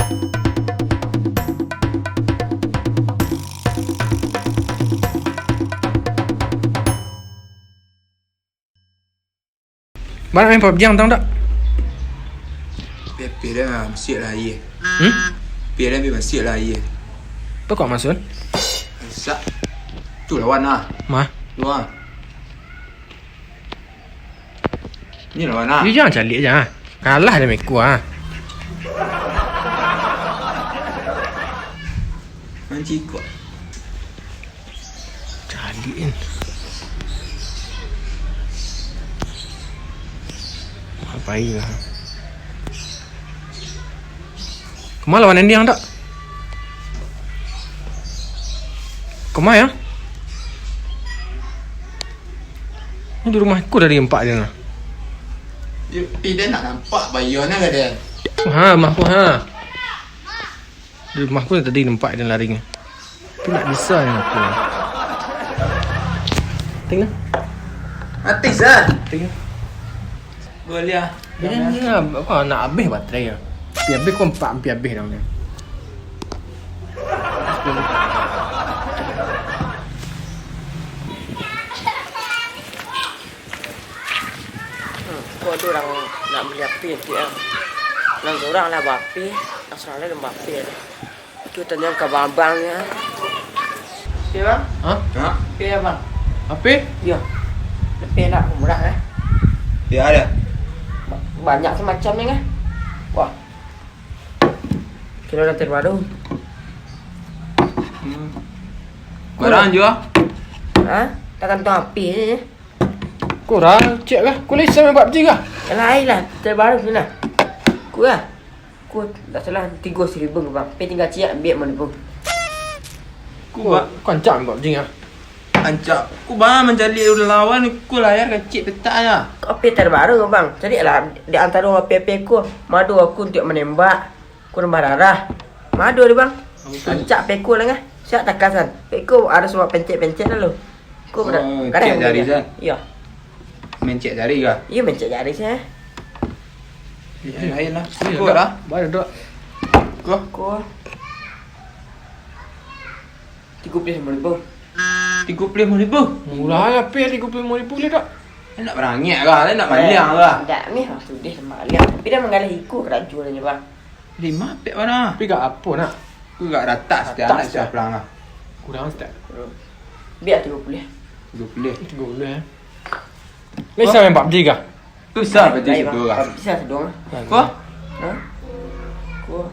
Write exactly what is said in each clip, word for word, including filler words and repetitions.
Bana main pabji ang, tau ndak? P P dia masih lah, iya. Hmm? P P dia masih lah, iya. Tu kok maksud? Sak. Tu lawan lah. Mah. Tu lah. Ni lawan lah. Yo, jangan caliak je, ah. Kalah dek Meko, ah. Mancikok. Caliak, kan. Apo lah. Kama lawan Andy ang tak? Kama ya? Ni di rumah aku dari empat dia nah. Yo, pi dia nak nampak bayonyo ka dia. Ha, rumah aku ha. Di rumah aku tadi nampak dia lari ni. Tapi nak bisa ni aku. Tengok. Mati sah. Tengok. Boleh ah. Dia ni apa, nak habis baterai ya. Hampir habis, kompak hampir habis dah ni. Hmm, ko tu urang nak bali api nanti ah. Nan surang lah ba-api, nan surang lah ba-api. Tu tanyo ka abang-abang nyo. Api, Bang? Ha? Ha? Api, Bang? Api? Iyo. Api nak murah, eh? Iyo, ado. Ba-, banyak samacam ni, kan? Wah. Kiro dah terbaru. Hmm. Barang juo? Ha? Takkan tu api ni. Kurang, cek lah. Kau lai main pabji kah? Lain lah, terbaru tu nah. Ku lah. Ku tak salah tigo saribu, Bang. Tapi tinggal ciek ambiak mah, Bang. Ku, Bang. Kau rancak main pabji kah? Rancak. Ku, Bang, mancaliak lawan, ku layar kecik petak aja. Kau P terbaru, Bang. Carilah di antara P P ku, madu aku untuk menembak. Kurang bararah. Madu dia, Bang. Apa tu? Rancak peko lah, ngah. Siap takasan. Peko harus buat pencet-pencet dulu. Ko ber-, oh, kadang cek jari dia. Iyo. Main cek jari kah? Iyo, main cek jari sah. Yang lain lah. Iyo, ko dah. Dah. Bayar dah. Ko. Ko. Tigo puluah limo ribu. Tigo puluah limo ribu? Murah lah, Pil, tigo puluah limo ribu lah, Dok. Nak barangek kah? Nak maliang kah? Indak, mih lah sudih maliang. Tapi dah manggaleh iko karajo dah, Bang. Lima pek mana? Tapi gak apo, nak? Aku gak ratak setiap anak siap pulang lah. Kurang setiap. Biar tigo puluah. Tigo puluah. Tigo puluah, eh. Lai sa main pabji kah? Bisa pabji sado lah. Bisa sado lah. Ko? Ha? Ko?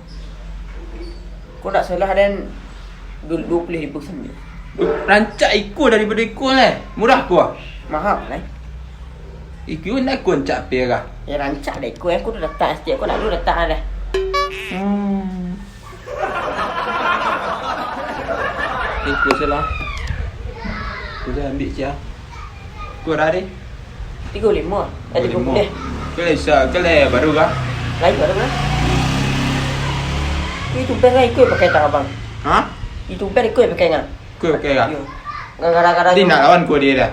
Ko ndak salah den du-, duo puluah ribu sambil. Rancak iko daripado iko lai. Murah ko. Mahal lai. Iko ndak ko rancak pia kah? Yo rancak dek iko, aku tu datang setiap ko nak dulu datang dah. Hmm. Iko salah. Ko dah ambil sia. Ko dah deh. Tigo limo. Eh, tigo puluah. Ko lai sa-, ko lai baru kah? Lai baru kah? Itu band lah iko pakai tak abang? Ha? Itu band iko pakai ngah? Ko pakai kah? Yo. Gara-gara. Jadi nak lawan ko dia dah.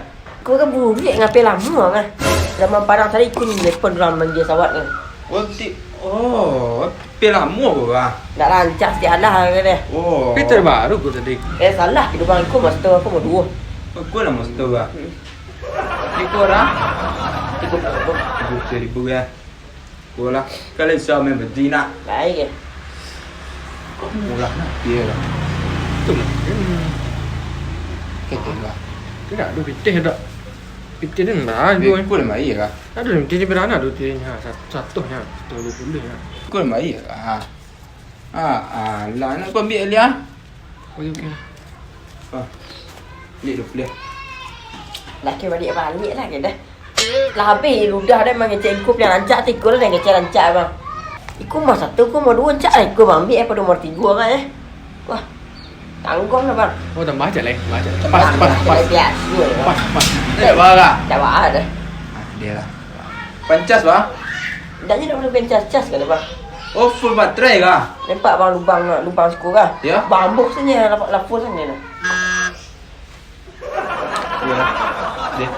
Ko kan buruak ngapai lamo kah? Zaman parang tadi iko ni telepon dalam manggil sawat kan. Oh, ti-, oh, pi lamo ko kah? Ndak rancak setiap alah kah deh. Oh. Pi terbaru ko tadi. Eh, salah kito bang, iko master ko mau duo. Oh, ko lah master kah? Hmm. Iko lah. Tigo puluah ribu. Tigo puluah ribu ya. Ko lah. Kalau bisa main pabji nak. Baik ya. Ko murah nak dia lah. Itu lah. Kecil lah. Tidak ada pitih dah. Pitih dia ndak ada. Ko lah mai kah? Ada lah pitih dia berana ada pitih nya. Satu, satu nya. Satu dua puluh nya. Ko lah mai kah? Ah, ah, lah nak ko ambil dia. Okey, okey. Ah. Ambil dua puluh. Laki balik-balik lah kita. Lah habis ludah dah mangecek iko pilihan rancak tu, iko lah dah ngecek rancak bang. Iko mah satu, iko mah duo, rancak lah iko bang. Ambil eh, pado nomor tigo bang eh. Wah. Tangguang lah bang. Oh, tambah aja lah, tambah aja. Pas, pas, pas. Pas, pas. Eh, barah. Dah barah dah. Ah, dia lah. Pancas, bang? Ndaknyo ndak pado pancas, cas kan, bang? Oh, full baterai kah? Nampak bang lubang, lubang siko kah? Ya. Bang ambuh sajo, lah full sajo lah. Yo. Deh.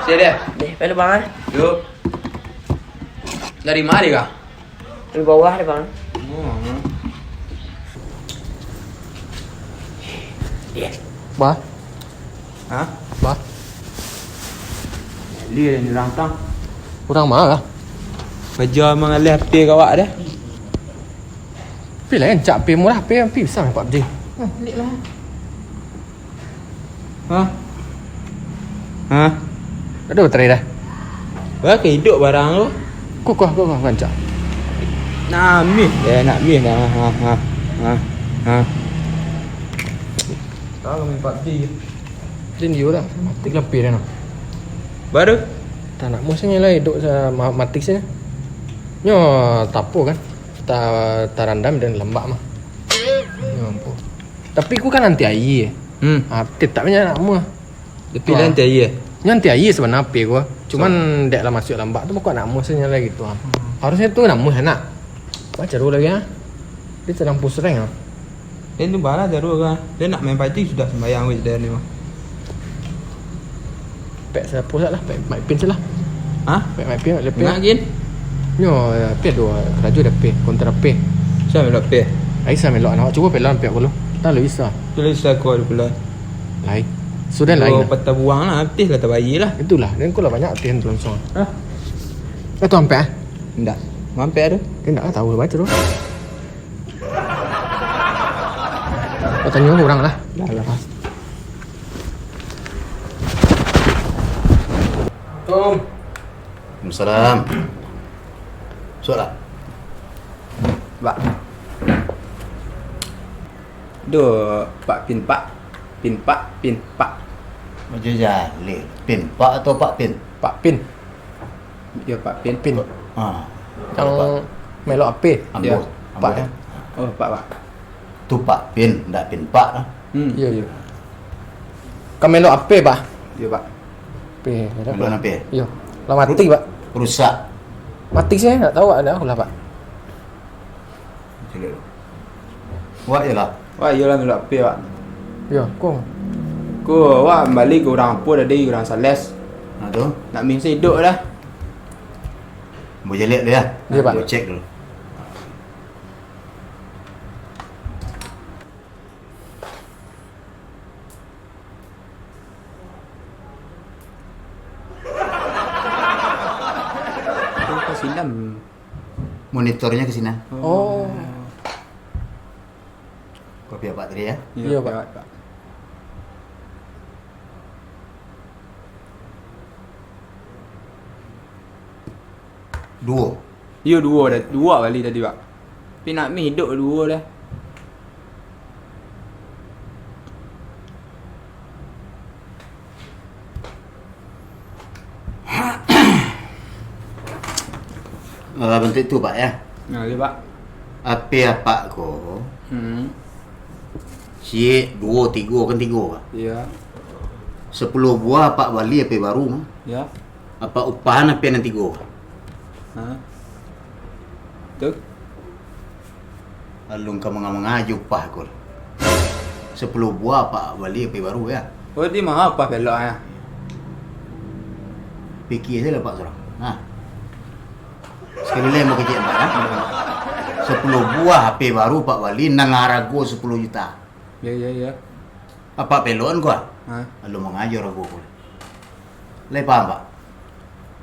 Sini deh. Deh, pai lu bang ah. Yo. Dari ma dia kah? Dari bawah deh bang. Oh. Bah. Ha? Bah. Dia yang dirantang. Urang ma lah? Baja mangalih api kawak dah. Api lain, cak api murah, api, api bisa main pabji. Hmm, lik lah. Ha? Ha? Aduh, baterai dah. Wah, ka hidup barang tu. Kukuh, kukuh, rancak. Nak mih, eh, nak mih dah. Ha, ha, ha, ha. Tahu main pabji. Din, iyo lah, mati lapih dah, nah. Baru? Tak nak musim ni lah, hidup sa-, ma-, mati sini. Nyo, tapo kan? Ta-, tarandam dan lambak mah. Nyo, ampun. Tapi ku kan anti aia. Hmm. Ah, tetap je nak muah. Tapi lah anti aia? Nyo anti aia sabananyo ape ko. Cuman dek lah masuak lambak tu, pokok nak muah sajo lah gitu ah. Hmm. Harusnyo tu nak muah nak. Baco dulu lagi ah. Dia sedang pusreng ah. Dia tu balah jaruh kan. Dia nak main pabji sudah sembayang weh dia ni mah. Pek sapo lah, pek Mike Pin lah. Ha? Pek Mike Pin, Mike Pin. Nak gin? Nyo, ya, pek dua, karajo dah pek, kontra pek. Saya melok pek. Ai, saya melok anak, cubo pek lawan pek aku lu. Tak lu bisa. Tu lah bisa kau ada pula. Lai. Sudah lai. Kau patah buang lah, habis lah tabayar lah. Itulah, dan kau lah banyak latihan tu langsung. Hah? Eh, tu ampek ah? Ndak. Mampek tu? Dia ndak lah tahu baca tu. Kau tanya orang lah. Dah lah. Assalamualaikum. Waalaikumsalam. Masuk lah. Pak. Duh, Pak Pin, Pak. Pin, Pak, Pin, Pak. Macam jaleh. Pin, Pak atau Pak Pin? Pak Pin. Yo, Pak Pin. Pin. Ha. Yang melok ape? Ambo. Yo. Ambo. Pak, eh? Oh, Pak, Pak. Tu Pak Pin, ndak Pin Pak lah. Hmm. Yo, yo. Ka melok ape, Pak? Yo, Pak. Ape, ada melok ape? Yo. Lah mati, Pak. Rusak. Mati sih, ndak tahu ada lah, Pak. Cek dulu. Wak iyolah. Wak iyolah melok ape, Wak. Yo, ko. Ko, Wak bali ka urang apo tadi, urang sales. Nah, tu. Nak minsa hidup dah. Ambo jaleh dulu ya. Yo, Pak. Ambo cek dulu. Itu ka sinan. Monitornya ke sini. Oh. Kopi apa tadi ya? Iya, Pak. Duo. Iya, duo dah. Duo kali tadi, Pak. Tapi nak mih hidup duo dah. Ah, bantuak tu, Pak, ya. Nah, iya, Pak. Ape apak ko? Hmm. Ciek, duo, tigo, kan tigo, Pak? Iya. Sepuluh buah apak bali ape baru, mah? Iya. Apak upahan ape nan tigo, Pak? Ha? Tu? Alun ka manga-manga jo upah ko. Sepuluh buah apak bali ape baru, ya? Oh, di ma upah pelok, ya? Pikia sajo lah, Pak, surang. Nah. Sakali lai, Pak, kecek, Pak, ya. Sepuluh buah ape baru apak bali, nan harago sepuluh juta. Ya, ya, ya. Apak pelokan ko, ah? Ha? Alun manga jo harago ko. Lai paham, Pak?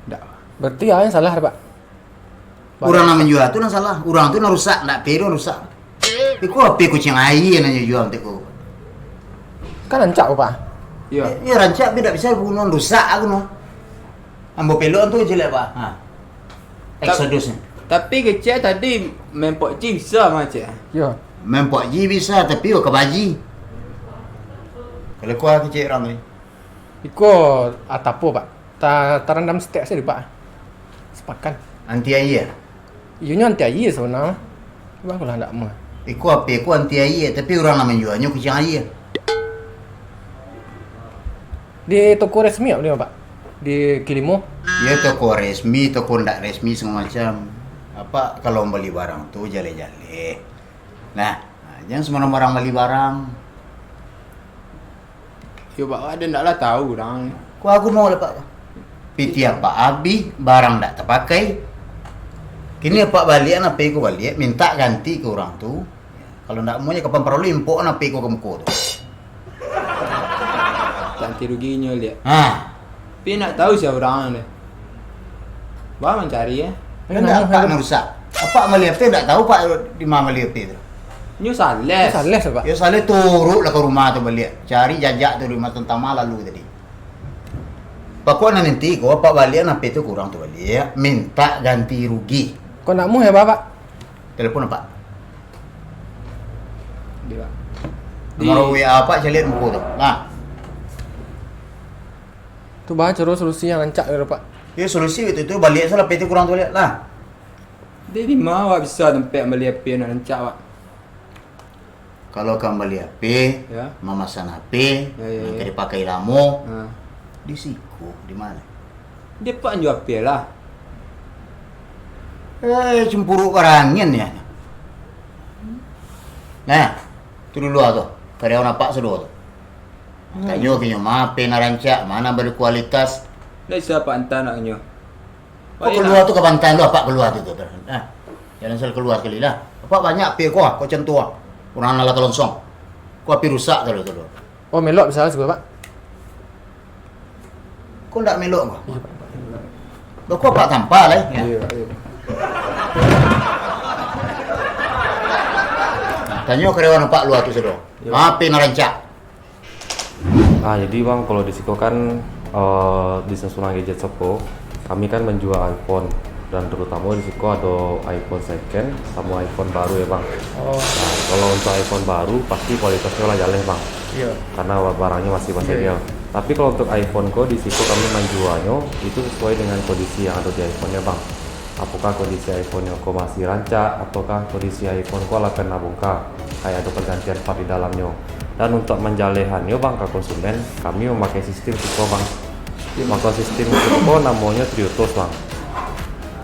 Ndak. Berarti awak nan salah, Pak? Urang nan manjua tu nan salah. Urang tu nan rusak, ndak ape tu nan rusak. Iko ape kuciang aia nan nyo jua, Tek, ko? Kan rancak, Pak. Iya. Eh, iyo rancak, tapi ndak bisa bunuh rusak aku no. Ambo pelokan tu jelek, Pak. Ha. Ta-, Exodus ni. Tapi kecek tadi main pokji bisa mah, Cek. Yo. Main pokji bisa, tapi yo ka baji. Kalau kuah kecek urang tadi. Iko atapo, Pak? Ta-, tarandam setek sajo, Pak. Sepakan. Anti aia? Iyo nyo anti aia sabananyo. Barulah ndak mah. Iko ape ko anti aia, tapi urang nan manjualnyo kuciang aia. Di toko resmi awak bali, Pak? Di Kilimo? Iyo, toko resmi, toko ndak resmi, sagalo macam. Apak kalau mambali barang tu jaleh-jaleh. Nah, nah, jan sambarang-barang bali barang. Yo, Pak, ado ndak lah tahu urang. Ko aku mau lah, Pak. Pitih apak abih, barang ndak tapakai. Kini apak baliakan ape ko baliak, mintak ganti ka urang tu. Kalau ndak amuahnyo kapan paralu, impokkan ape ko ka muko tu. Rugi nyo liak. Ha. Tapi ndak tahu sia urang tu. Baa mancari, eh? Kan ndak apak nan rusak. Apak mali H P ndak tahu, Pak, di ma mali H P tu. Nyo sales. Nyo sales, Pak. Yo sales, turuklah ka rumah tu baliak. Cari jajak tu di rumah tantang ma lalu tadi. Pokok nan inti ko, apak baliak nan H P tu ka urang tu baliak. Mintak ganti rugi. Kok ndak amuah yo, Pak? Telepon apak. Di, Pak. Nomor W A apak caliak di muko tu. Nah. Tu baa caro solusi nan rancak tu, Pak? Yo, solusi itu, tu baliak salah H P tu ka urang tu baliak lah. Di ma awak bisa tampek mali H P nan rancak, Pak? Kalau ka mambali H P, yo, mamasan H P, yo, yo, nan ka dipakai lamo, ha, di siko, di ma? Di apak nan jua H P lah. Eh, cempuruk karangian yo. Nah, tu dulu lah tu. Karyawan apak saduo tu. Hmm. Tanyo ka inyo, ma H P nan rancak, ma nan berkualitas. Ndak bisa apak anta nak inyo. Kok kalua tu ka bantai tu, apak kalua tu, tu, tu. Nah, jalan sal kalua sakali lah. Apak banyak P ko, ah, kok macam tu, ah. Urang nan lah kalonsong. Kok api rusak tu, tu, tu. Oh, melok bisa lah, Pak. Kok ndak melok ko? Iyo, Pak. Lah, kok apak tampa lah, eh? Iyo, iyo. Tanyo karyawan apak lua tu, sudah. Iyo. Ma P nan rancak. Ah, jadi Bang, kalau di siko kan, eh, di Sasulang Gadget Shop ko, kami kan manjua iPhone, dan terutamo di siko ado iPhone second samo iPhone baru yo, Bang. Oh. Nah, kalau untuk iPhone baru, pasti kualitasnyo lah jaleh, Bang. Iyo. Karena wa-, barangnyo masih basegel. Iyo, iyo. Tapi kalau untuk iPhone ko, di siko kami manjuanyo itu sesuai dengan kondisi yang ado di iPhone-nyo, Bang. Apokah kondisi iPhone-nyo ko masih rancak, ataukah kondisi iPhone ko lah pernah bongka, kayak ado pergantian part di dalamnyo. Dan untuak manjalehannyo, Bang, ka konsumen, kami mamakai sistim tu ko, Bang. Mako, sistim tu ko namonyo Triotos, Bang.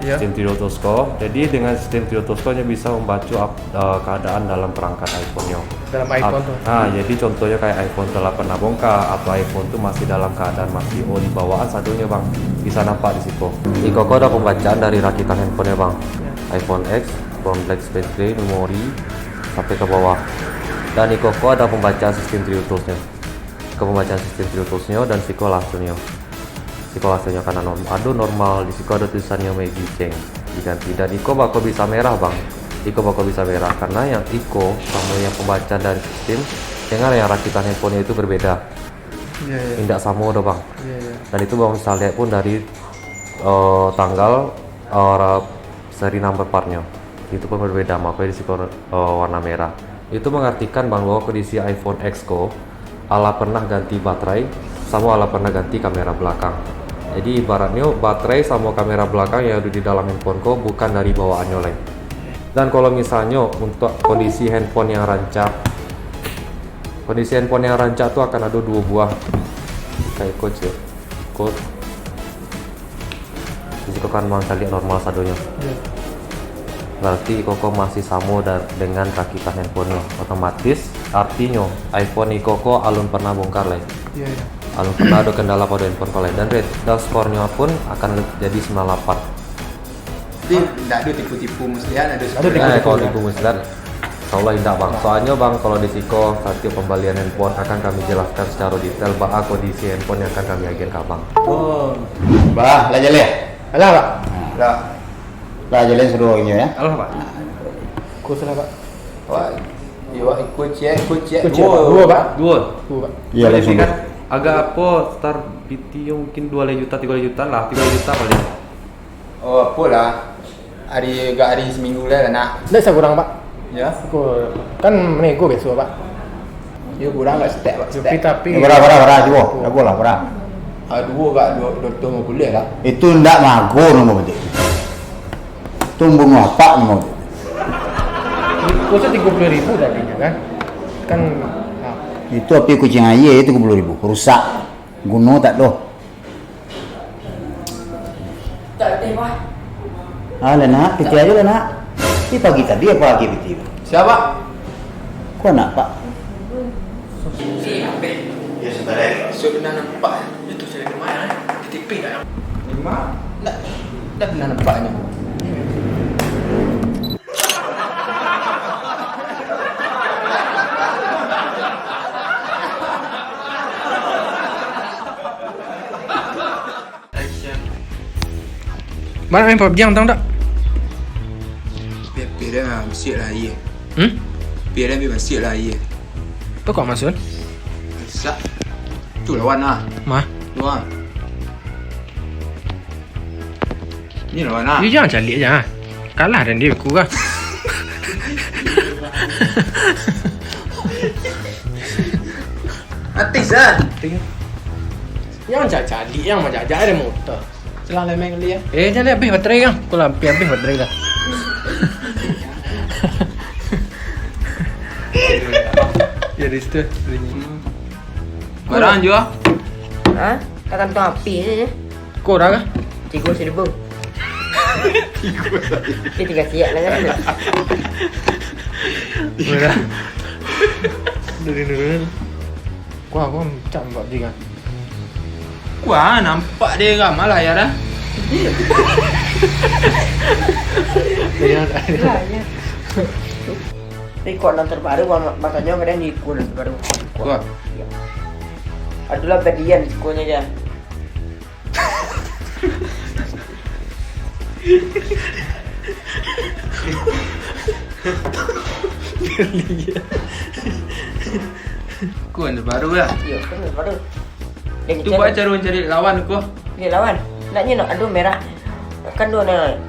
Iyo. Sistim Triotos ko. Jadi, dengan sistim Triotos ko, nyo bisa mambaco ap-, eh, keadaan dalam perangkat iPhone-nyo. Dalam iPhone tu. Ap-, ha, jadi contohnyo kayak iPhone tu lah pernah bongka, atau iPhone tu masih dalam keadaan masih oli bawaan sadonyo, Bang. Bisa nampak di siko. Iko ko ado pambacaan dari rakitan handphone-nyo, Bang. Yo. iPhone X, front black space gray, memori, sampai ka bawah. Dan iko ko ado pambacaan sistim Triotos-nyo. Iko pambacaan sistim Triotos-nyo dan siko langsung nyo. Siko hasilnyo kana norm-, ado normal, di siko ado tulisannyo Magiceng diganti. Dan iko bako bisa merah, Bang. Iko bako bisa merah, karena yang iko samo yang pambacaan dari sistim dengan yang rakitan handphone itu berbeda. Iya, iya. Indak samo doh, Bang. Iya, iya. Dan itu Bang bisa lihat pun dari, eh, tanggal, eh, ra-, seri number part-nyo. Itu pun berbeda, makanya di siko, eh, warna merah. Itu mengartikan bahwa kondisi iPhone X ko alah pernah ganti baterai, samo alah pernah ganti kamera belakang. Jadi, ibaratnyo baterai samo kamera belakang yang ado di dalam handphone ko bukan dari bawaannyo lai. Dan kalau misalnyo untuk kondisi handphone yang rancak, kondisi handphone yang rancak tu akan ado duo buah. Kayak iko, cek. Iko. Di siko kan mantaliak normal sadonyo. Iya. Berarti iko ko masih samo da-, dengan rakitan handphone-nyo. Otomatis, artinyo, iPhone iko ko alun pernah bongkar lai. Iya, iya. Alun pernah ado kendala pado handphone ko lai. Dan red, dan skornyo pun akan le-, jadi sembilan lapan. Jadi, ndak ado tipu-tipu muslihat, ado. Ado tipu-tipu. Eh, kalau tipu muslihat, insyaallah indak, Bang. Soalnyo, Bang, kalau di siko, satiok pambalian handphone akan kami jelaskan secara detail baa kondisi handphone yang akan kami agiahan ka Abang. Oh. Bah, lah jaleh? Alah, Pak. Nah. Lah. Lah jaleh suruh inyo, ya. Alah, Pak. Kus lah, Pak. Wah, iya, Pak. Ikut cek, ikut cek. Ikut cek, Pak. Duo, Pak. Duo. Duo, Pak. Iya, langsung. Kan agak apo, sekitar piti mungkin duo baleh juta, tigo baleh juta lah, tigo baleh juta paling. Oh, apolah. Hari, agak hari seminggu lah, nak. Ndak bisa kurang, Pak. Ya. Aku kan menego biaso, Pak. Yo, kurang agak setek, Pak, setek. Tapi, tapi. Yo, bara, bara, bara, cubo. Lagu lah, bara. Ah, duo agak duo, duo ratus limo puluah lah. Itu ndak mago namo betul. Itu bunuh apak namo betul. Kosong tigo puluah ribu tadinyo, kan? Kan, ah. Itu api kucing aia, tigo puluah ribu. Rusak. Guno tak doh. Tak ada, Pak. Ah, lah, nak. Piti aja lah, nak. Ini pagi tadi apa lagi piti? Siapa? Kau nak, Pak? Ya, sebentar, eh. So, pernah nampak itu saya kemarin, eh? Di T V tak? Memang? Tak, tak pernah nampaknya. Mana main PUBG, ang tahu tak? P P dia basiak lah, iya. Hmm? P P dia basiak lah, iya. Tu kok maksud? Masak. Tu lawan lah. Mah. Tu lah. Ni lawan lah. You jangan caliak je, ah. Kalah dan dia aku kah? Artis lah. Jangan caliak-caliak, jangan majajak ada motor. Selang lemeng kali ya. Eh, jangan habis baterai kang. Aku lah habis, habis baterai dah. Ya, di situ bunyi. Barang jua. Ha? Takkan tu api je. Kau dah kah? Tiga seribu. Tiga seribu. Tiga siap lah kan. Murah. Dari dulu kan. Kuah, kuah, cak buat beli kan. Wah, nampak dia ramah lah ya dah. Iya, iya. Tapi kok nan terbaru, bang, batanyo kadang di ikun nan terbaru. Wah. Iya. Adulah, badian ikunnya dia. Ikun nan terbaru lah. Iya, ikun nan terbaru. Itu buat caro cari lawan ko. Cari lawan. Naknyo nak ado merah. Kan do nak.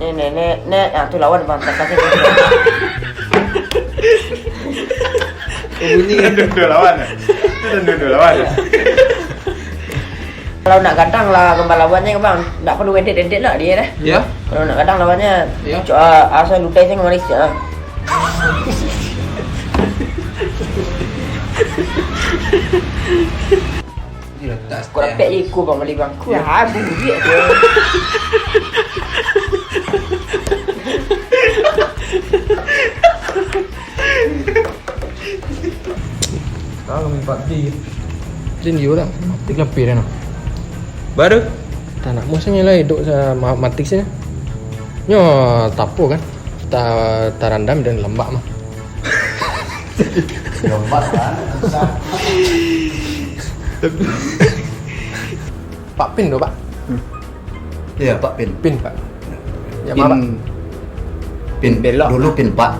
Nek, nek, nek, nek. Ah, tu lawan, bang. Tak kasih. Oh, bunyi. Itu dua lawan. Itu dua lawan. Kalau nak gadang lah gambar lawannya, bang. Tak perlu edit-edit lah dia dah. Ya. Kalau nak gadang lawannya, ya. Cok, ah, asal lutai sing manis ya. Kau rapek je ikun bang, bali bangku. Ya. Habis duit tu. Kalau main PUBG. Din yo lah. Mati lah P dah nah. Baru? Tak nak musuhnya lah hidup sa-, ma-, mati sini. Nyo tapo kan? Ta-, tarandam dan lembak mah. Lembak kan? Susah. Pak Pin tu, Pak. Hmm. Iya, Pak Pin. Pin, Pak. Ya, Pin, Pak. Pin. Pin belok. Dulu Pin Pak.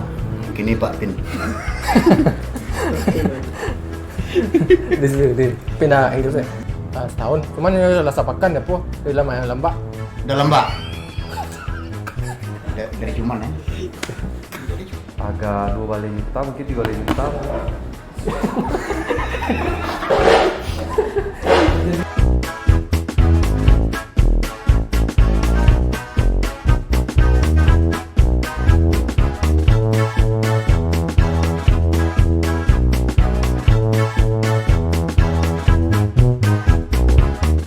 Kini Pak Pin. Di sini, di Pin dah Inggris, eh. Ah, setahun. Cuman ya lah sapakan dia po. Dia lama yang lembak. Dah lembak. Da-, dari cuman, eh. Agak dua balai juta, mungkin tiga balai juta.